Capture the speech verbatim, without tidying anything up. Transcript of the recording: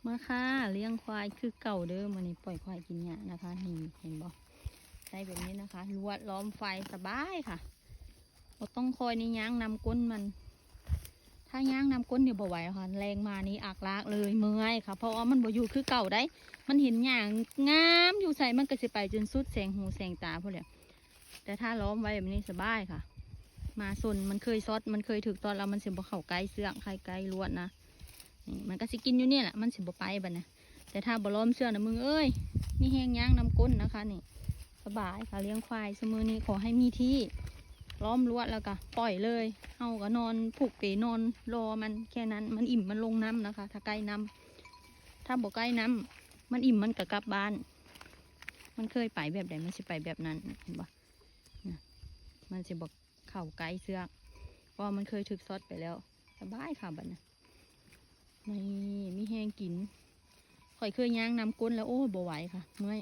มาค่ะ เลี้ยงควายคือเก่าเด้อ มื้อนี้ปล่อยควายกินหญ้านะคะ นี่เห็นบ่ ได้แบบนี้นะคะ ลวดล้อมไฟสบายค่ะ บ่ต้องคอยนี่ย่างนำก้นมัน ถ้าย่างนำก้นเนี่ยบ่ไหวค่ะ แล่นมานี่อักลากเลย เมื่อยค่ะ เพราะว่ามันบ่อยู่คือเก่าได้ มันเห็นหญ้างามอยู่ไส มันก็สิไปจนสุดแสงหูแสงตาพู้นแหละ แต่ถ้าล้อมไว้แบบนี้สบายค่ะ มาซนมันเคยซอด มันเคยถืกซอดแล้วมันสิบ่เข้าใกล้เสือก ใกล้ใกล้ลวดนะ นี่มันก็สิกินอยู่เนี่ยแหละ มันสิบ่ไปบัดนะ แต่ถ้าบ่ล้อมเสือกนะมึงเอ้ย มีแฮงย่างนำก้นนะคะนี่ สบายค่ะ เลี้ยงควายซุมื้อนี้ขอให้มีที่ ล้อมลวดแล้วก็ปล่อยเลย เฮาก็นอนผูกเปนอนรอมันแค่นั้น มันอิ่มมันลงนำนะคะ ถ้าใกล้นำ ถ้าบ่ใกล้นำ มันอิ่มมันก็กลับบ้าน มันเคยไปแบบใดมันสิไปแบบนั้น เห็นบ่ นะ มันสิบ่เข้าใกล้เสือก เพราะว่ามันเคยถืกซอดไปแล้ว สบายค่ะบัดนะ นี่มีแฮงกิน ข้อยเคยย่างนำก้นแล้ว โอ้ย บ่ไหวค่ะ เมื่อย